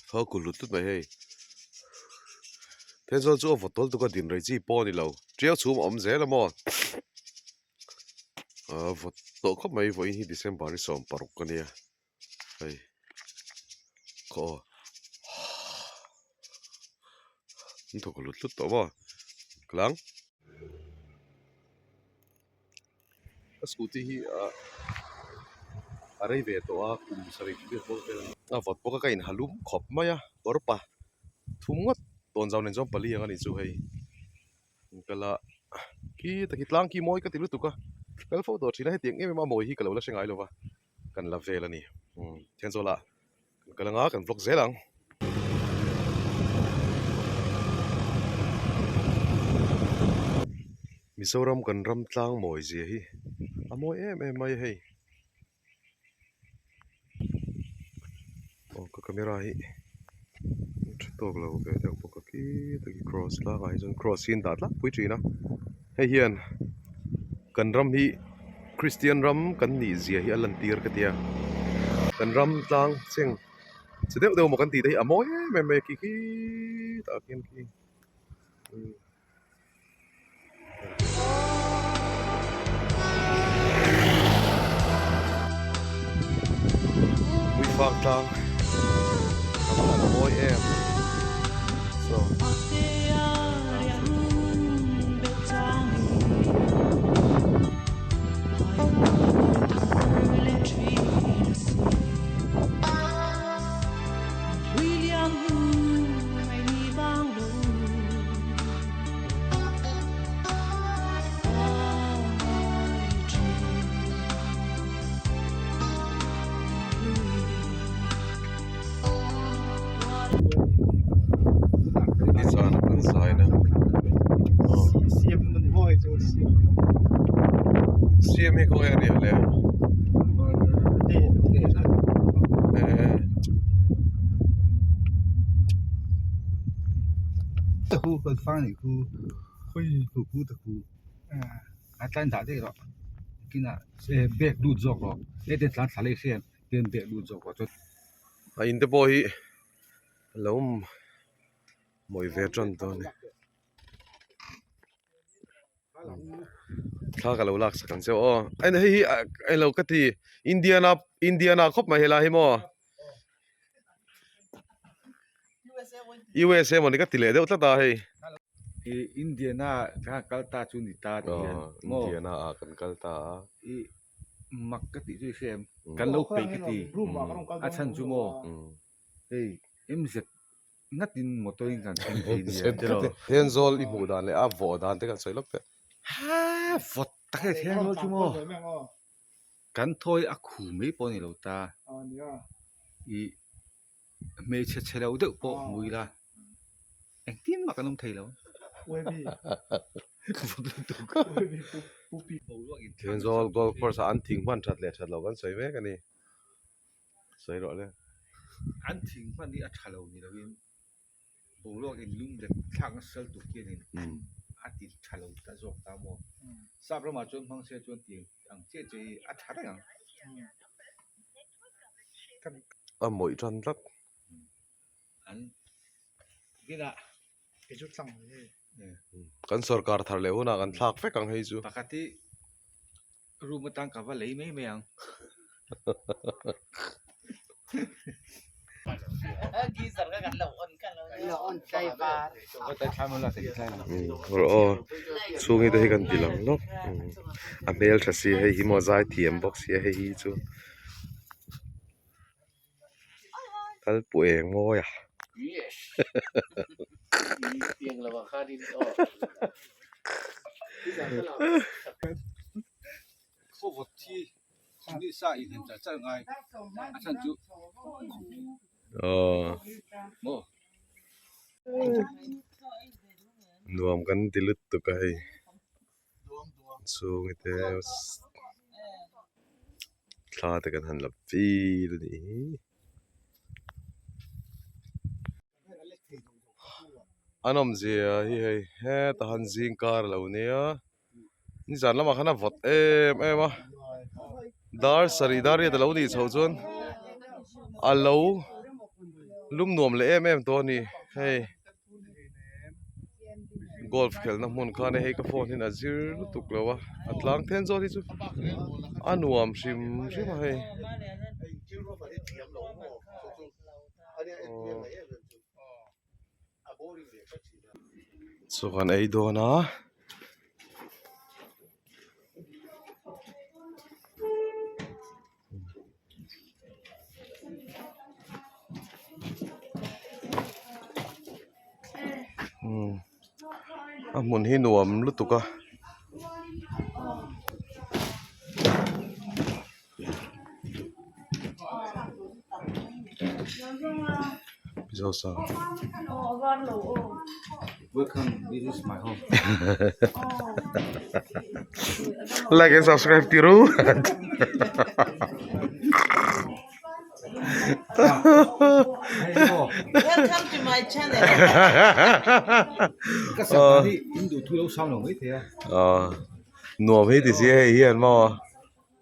Thaw kulh hlut hlut mai hei. Thenzawl chu a vawt tawl tuk a din rei chi pawh a ni lo. Tiau chhum a awm zel a maw? Aa vawt tawh khawp mai vawiin hi December hi 16 a nia hei khaw aw an thawk hlut hlut tawh maw tlang. Ka scooty hi ah a rei ve tawh a kum sarih vel pawh vel a vawt bawk a ka inha lum khawp mai a kawr pa thum ngawt tawnzau nen chuan pali ang a nih chu hei kal a khi taki tlang khi mawi ka ti lutuk a kal fo tawh thin a hetiang em em a mawi hi ka lo la hre ngai lo va kan la vel a ni umm Thenzawl ah kan kal anga kan vlog zel ang. Mizoram kan ram tlang mawi zia hi a mawi em em mai a hei. Aw ka camera hi tha tawk lo ve deuh bawk a khi taki cross tlangah hi chuan cross hi an dah tlangpui thin a hei hian kan ram hi Christian ram kan nih zia hi a lan tir ka tia kan ram tlang cheng che deuh deuh maw kan tih te hi a mawi em em mai a khi khi tah khian khi. Puifang tlang a va han mawi em saw. Nizan a kan zai na CM hi khawnge a riah le A tlan dah daih rawh kinah bag lut zawk rawh heti tlan thla leh hriat hian bag lut zawk rawh chuan. A in te pawh hi a lo mawi ve tan dawn a ni. Thla ka lo lak sak ang che aw hei hi englo ka ti Indiana Indiana khawp mai helai hi maw USA maw ni ka ti leh deuh tlat a hei. I Indiana kha kal ta chu ni ta ti hian maw Indiana ah kan kal ta a. I mak ka tih chu i hria em kan lo peih ka ti a chhan chu maw hei MZ Ngatin motor in kan thleng thei nia tiraw. Thenzawl i hmuh dan leh a vawh dan te kan sawi lawk teh. Ha vawt tak e Thenzawl chu maw. Kan thawi a khu mai pawh a ni lo ta. I hmeichhe chhe lo deuh pawh hmu ila engtin mah kan awm thei lo. Vawt lutuk. Thenzawl golf course ah an thing hman that leh that loh kan sawi mek a ni. Sawi rawh le. An thing hman hi a tha lo ni loin boruak in lum leh thlak nasa tur khianin a ti tha lo ta zawk ta maw. Sap ramah chuan hmang se chuan ti ang chiah chiah hi a tha reng ang. A mawih tan tlat. An kinah. Kan sorkar thar leh hunah kan thlak vek ang hei chu. Pakhat hi room atang ka va lei mai mai ang. Rawh aw chhungi te hi kan ti lang lawk a hmel tha si hei hi maw zai thiam bawk sia hei hi chu. Kal pu eng mawi a. Aw nuam kan ti lutuk a hei chhung te thla te kan han la fil a nih hi. An awmzia hi hei heta han zing kar a lo nia nizan lamah khan a vawt em em a dar sarih dar riat a lo nih chhoh chuan a lo. Lum nuam leh em em tawh a ni hei golf khelhna hmun khan hei ka phone hian a zir lutuk lo a a tlang then zawt hi chu a nuam hrim hrim a hei. Chaw kan ei dawn a. A hmun hi nuam lutuk a. Like and subscribe ti ru. Welcome to my channel. Ka sak hi in duh thu lo sang lo mai thei a. Nuam hi ti si hei hian maw.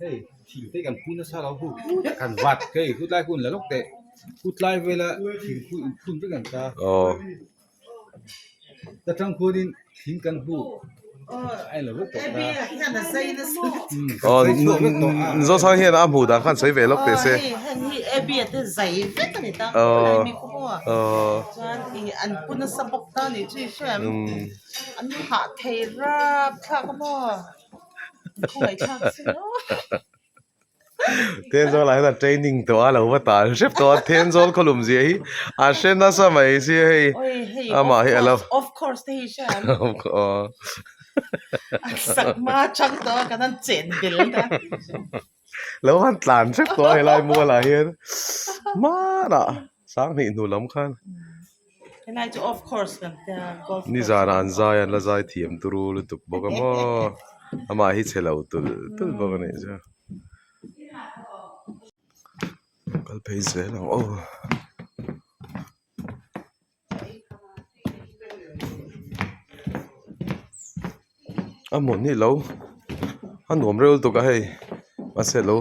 Hei thing te kan phun nasa lo hu kan vat hei hutlai hun la lawk teh hutlai vela thing khu in phun vek ang ta ta tang khuanin thing kan hu a en lo vek tawh ta aw Zosang hian a hmuh dan khan sawi ve lawk teh se aw aw Thenzawl ah hian a training tawh a lo va tal hrep tawh a Thenzawl khaw lum zia hi a hre nasa mai sia hei amah hi a lo lo han tlan hrep tawh a helai mual ah hian hmanah sanghnih hnu lam khan. Nizanah an zai a an la zai thiam turu lutuk bawk a maw amah hi chhe lo tulh tulh bawk a nih chu kal phei zel ang aw. A hmun hi lo a nuam reuh lutuk a hei mahse lo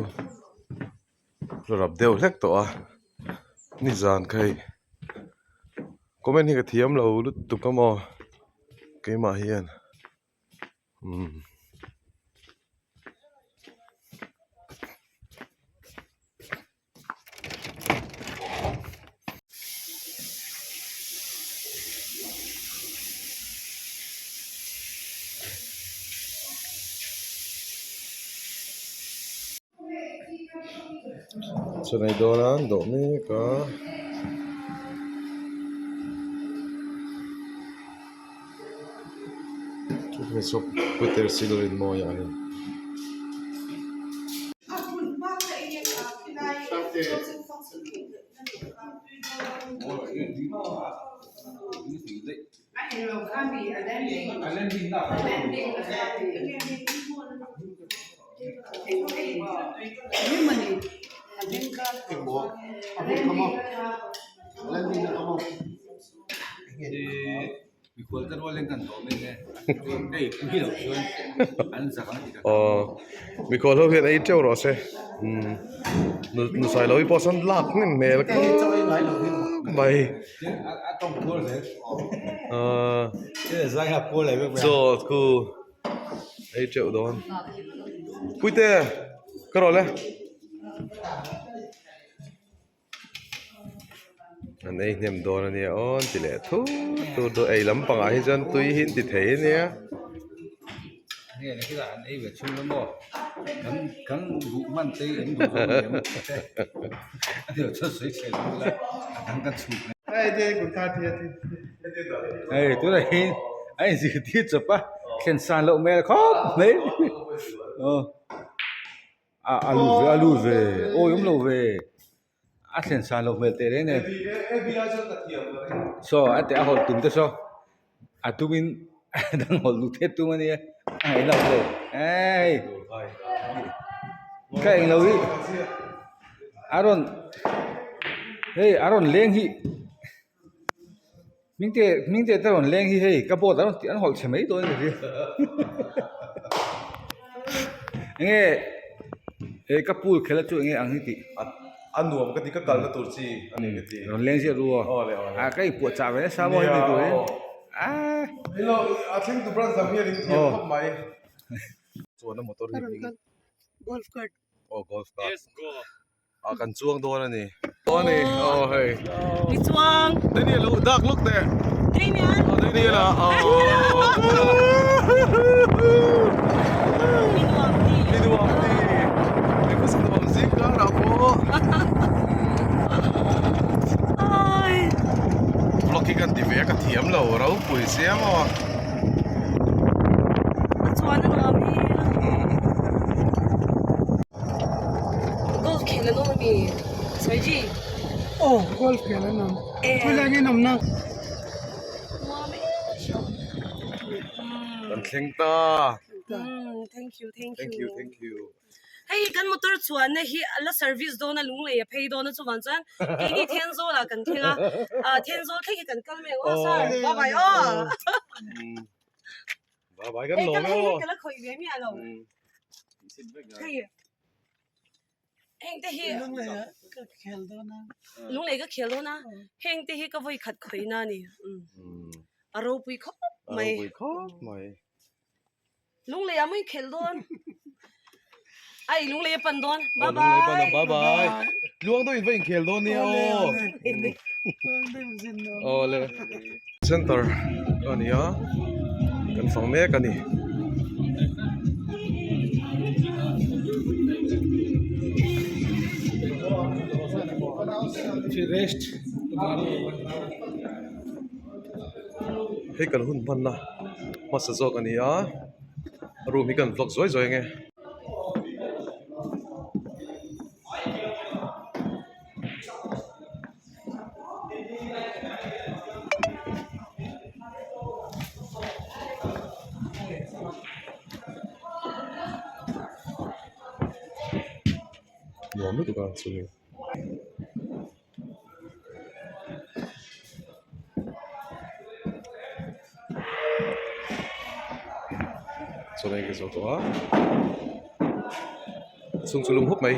rap deuh hlek tawh a nizan kha hei comment hi ka thiam lo lutuk a maw keimah hian umm. Chawhmeh dawn a an dawh mek a. Puter Silrinmawia a ni. Aw mikhual ho hian ei teuh rawh se umm nusailo hi pawh sawn lak hnem hmel khawp mai aaa chaw khu ei teuh dawn puite ka rawh le. An ei hnem dawn a nia aw an ti leh thut thut dawn ei lampangah hi chuan tui hi an ti thei a nia. A lu ve a lu ve awi awm lo ve a thlen san loh hmel teh reng nen saw a teh a hawlh tum te saw a tum in a dang hawlh duh thet tum a nia a ngaih loh hle hei ka englo hi a rawn hei a rawn leng hi Hmingte hmingte te rawn leng hi hei ka board an rawn tih an hawlh chhe mai dawn a ni hi enge he ka pool khelh a chu enge ang hi tih. A nuam ka ti ka kalna tur chi a ni ka ti. Rawn leng ziah ru aw. Awle awle. A ka inpuah chah ve nasa maw hemi turin. A. Hello, a thleng tu branch lam hian in thiam khawp mai. Chuan a motor hi hming. Golf cart. Aw golf cart. Yes go. A kan chuang dawn a ni. Aw ni aw hei. Mi chuang. Daniel lo dak lawk teh. Daniel. Aw Daniel a aw. Mi nuam ti. Mi nuam ti. Mi khusa nuam zing kar ah pawh. Ai. Vlog hi kan ti ve a ka thiam lo ropui sia maw. A chuan a nuam hi. Golf khel an awm ami Saiji. Aw golf khel an awm. Khawilai nge an awm na? Nuam em Kan thleng ta. Thank you thank you. Thank you thank you. Hei kan motor chuanna hi a la service dawn a lung lei a phei dawn a chuvang chuan keini Thenzawl ah kan thleng a ah Thenzawl thleng hi kan kal mai ang aw sir bye bye aw. Bye bye kan lawm e aw. Hei ka la khawih ve miah lo. Hei heng te hi Lunglei ka khel dawn a. Lunglei ka khel dawn a heng te hi ka vawi khat khawih na a ni a ropui khawp mai. A ropui khawp mai. Lunglei ah mawi khelh dawn. Ai lunglei a pan dawn. Bye bye. Bye bye. Tluang deuh in va inkhel dawn nia aw. Awle. Center a ni a, kan fang mek a ni. Hei kan hun hmanna hmasa zawk a ni a room hi kan vlog zuai zuai ang e. Nuam lutuk a chumi. Chuan hei ka zawh tawh a chhung chu lum hawp mai.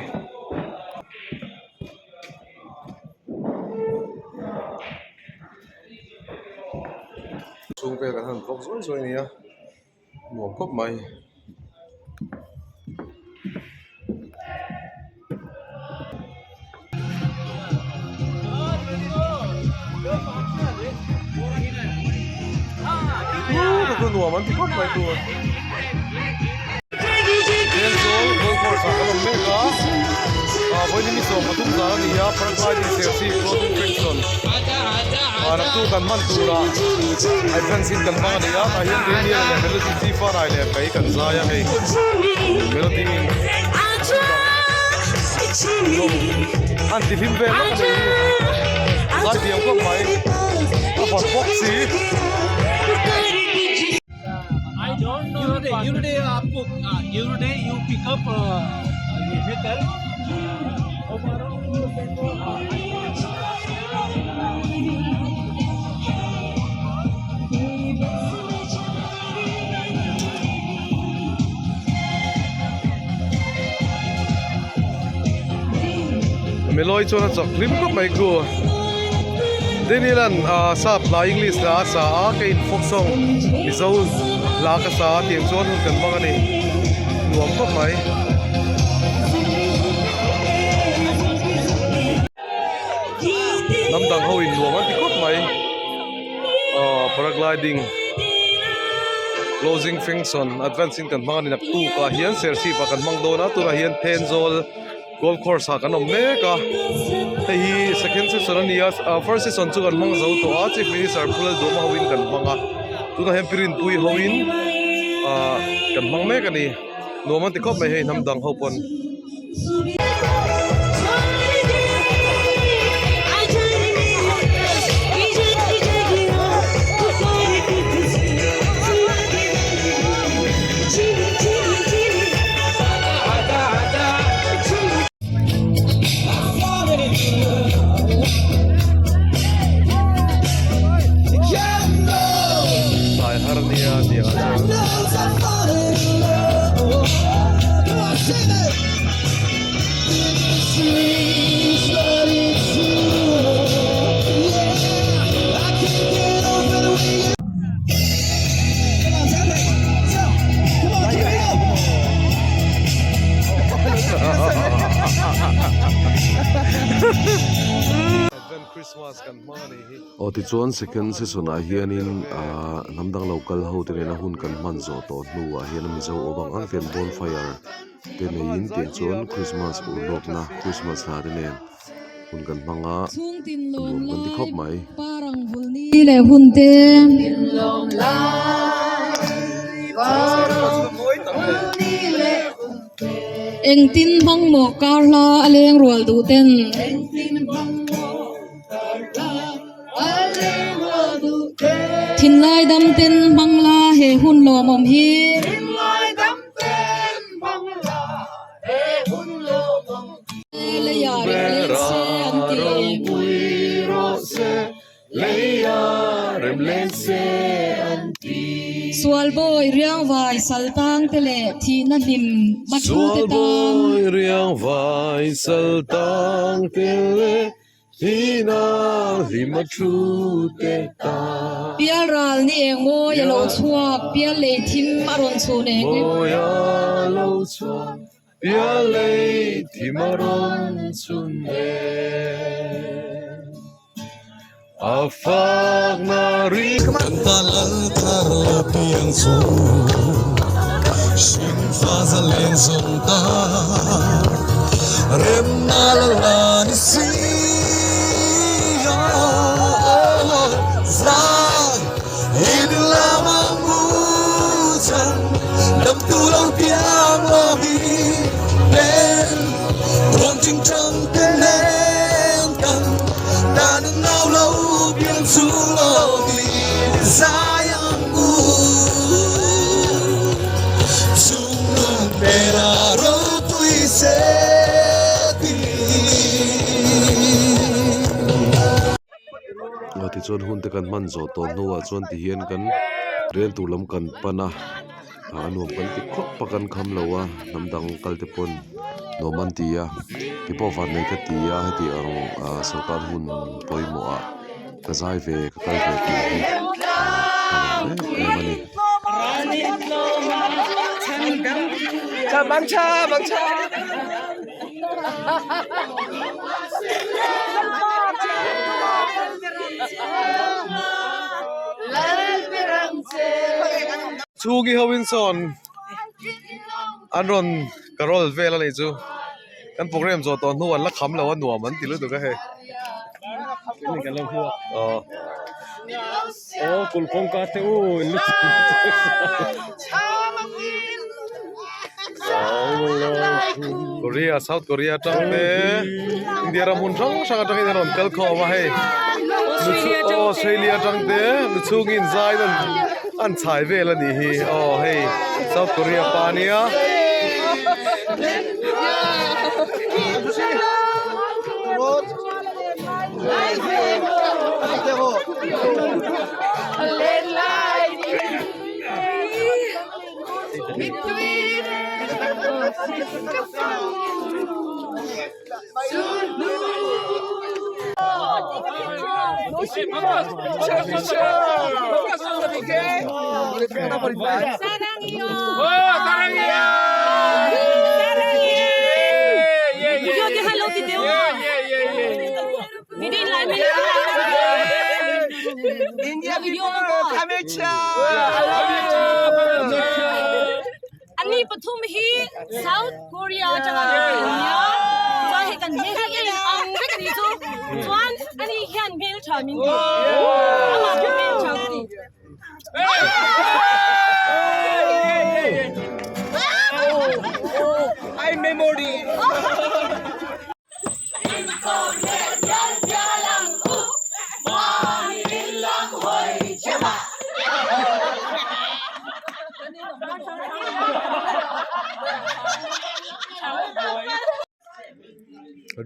Chhung vel kan han vawk zuai zuai a ni a nuam khawp mai. Nuam an ti khawp mai tur Thenzawl goal course ah kan awm mek a ah vawiin ni 13 zan a ni a paragliding serchhip clothing fashion ah naktu kan hman turah advance in kan hmang a ni a tah hian Daniel leh Melody G Farai leh Kei kan zai a hei Melody in an ti hlim vel vek a ni hi zai thiam khawp mai a vawt bawk si. Melawi chuan a chak hlim khawp mai khu Daniel-a'n ah sap hla English hla a sa a ka in folk song Mizo hla ka sa a tiang chuan hun kan hmang a ni nuam khawp mai. Hnam dang ho in nuam an ti khawp mai aw paragliding closing function advance in kan hmang a ni naktuk ah hian serchhip ah kan hmang dawn a tunah hian Thenzawl golf course ah kan awm mek a hei hi second session a ni a ah first session chu kan hmang zo tawh a chief minister Pu Lalduhawma ho in kan hmang a tunah hian Pirinpui ho in ah kan hmang mek a ni nuam an ti khawp mai hei hnam dang ho pawn. Tlai har nia tih ah chuan. Christmas kan hmang a nih hi. Aw tichuan second session ah hianin ahh hnam dang lo kal ho te nena hun kan hman zawh tawh hnuah hian mizo awm ang ang ten bonfire te neiin tiang chuan Christmas urlawkna Christmas hla te nen hun kan hmang a nuam kan ti khawp mai. Engtin hmang maw kar hla a leng rual duh ten. Thinlai dam ten hmang la he hun lawmawm hi. Leia rem leng se an ti. Leia rem leng se an ti. Sualbawi riangvai saltang te leh thihna hlim hma thu te tan. Sualbawi riangvai saltang te leh thihna hlim hma thu te tan. Pial ral ni eng mawi a lo chhuak, pial lei thim a rawn chhun eng. Mawi a lo chhuak. Pial lei thim a rawn chhun nen a fak na ri. Kan ta lal thar la piang chu hring fa za leng zawng ta rem na la la ni si a zai in lam ang u chan dam tu lo piang lo hi len ruang ching chang te nen kan ta nung nau lo piang chu lo hi zai ang u chung nung pera ro pui se ti. Aw tichuan hun te kan hman zawh tawh hnuah chuan tihian kan rel tur lam kan pan a ah a nuam kan ti khawp a kan kham lo a hnam dang kal te pawn nuam an ti a keipawh vannei ka ti a heti ang ah sorkar hun pawimawh ah ka zai ve ka kal ve tih hi ah ka lawm em em a ni. Chhungi ho in sawn an rawn carol vel a nih chu kan program zawh tawh hnu an la kham lo a nuam an ti lutuk a hei aw. Korea South Korea atang te India ram hmun hrang hrang atangin an rawn kal khawm a hei Australia atang te nu chhungin zai in an chhai vel a nih hi aw hei South Korea pa ania. Ani pathum hi South Korea atanga lo kal an nia chuan hei kan hmel hi a in ang vek a ni chu chuan ani hian hmeltha min ti amah pawh hmeltha ka ti.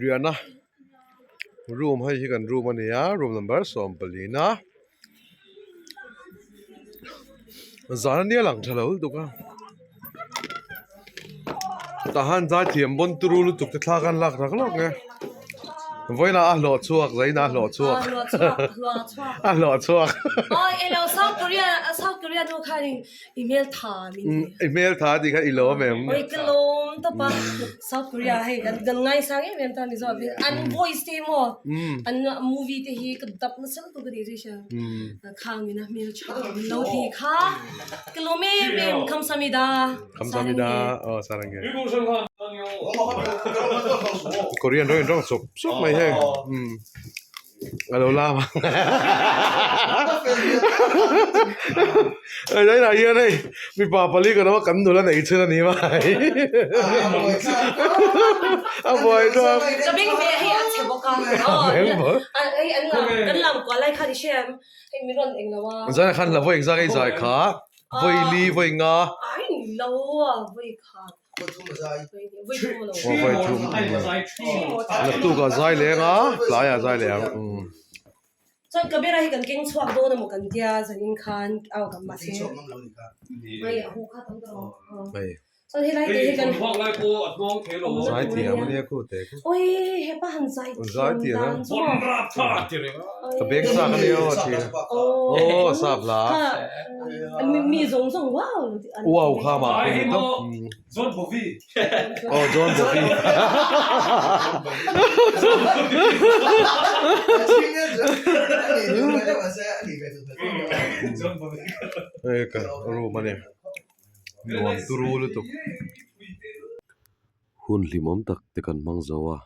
Riahna room hei hi kan room a ni a room number sawmpalina zan a nia lang tha lo lutuk a tah hian zai thiam bawn turu lutuk te thla khan lak rak lawk nge. Vawiinah a hlawh chhuak, zainah a hlawh chhuak. A hlawh chhuak. Oi elo South Korea South Korea nu khan in i hmel tha min ti. I hmel tha tih kha i lawm em? Oi ka lawm tawp a. South Korea hei kan kan ngaisang em em ta Mizo an voice te hi maw an movie te hi ka dap nasa lutuk ka tih chu i hria. Khang in a hmel tha min lo ti kha ka lawm em em Khamsamida. Khamsamida aw sarangge. Korean rawng in rawng sup sup mai heng. A lo lam ang. Hei hian hei mipa pali kan awm a kan nula nei chhun a ni mai. A buai thlak. Ka beng ve hei a chhe bawk a. Beng bawk. Hei an lam kan lam kual lai khan i hria em? Hei min rawn eng lo a. Zan khan la vawi engzah i zai kha? Vawi li vawi nga. Ai ni lo a vawi khat. Vawi thum lo. Vawi thum. Naktuk ah zai leng a tlai ah zai leh ang. Chuan camera hi kan keng chhuak dawn emaw kan tia zanin khan au kan mahse hei a hu kha tam ta rawh Hei. Chuan helai te hi kan Zai thiam ania khu te khu. Oi hepa han zai thiam dan chu maw. Ka beng chak ania aw a thi. Aw sap la. Kha mi zawng zawng wow. Wow kha mah ka ni tawp. John Bovi. Oh John Bovi. Hei ka room ania nuam turu lutuk. Hun hlimawm tak te kan hmang zo a,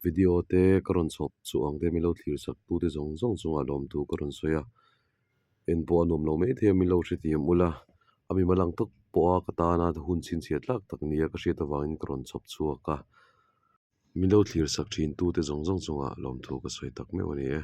video te ka rawn chhawp chu ang te min lo thlir sak tu te zawng zawng chungah lawmthu ka rawn sawi a. En pawh a nuam lo mai thei a, min lo hrethiam ula, a mi malang tak pawha ka tana hun chhinchhiah tlak tak nia ka hriat avangin ka rawn chhawp chhuak a. Min lo thlir sak thin tute zawng zawng chungah lawmthu ka sawi tak meuh a ni e.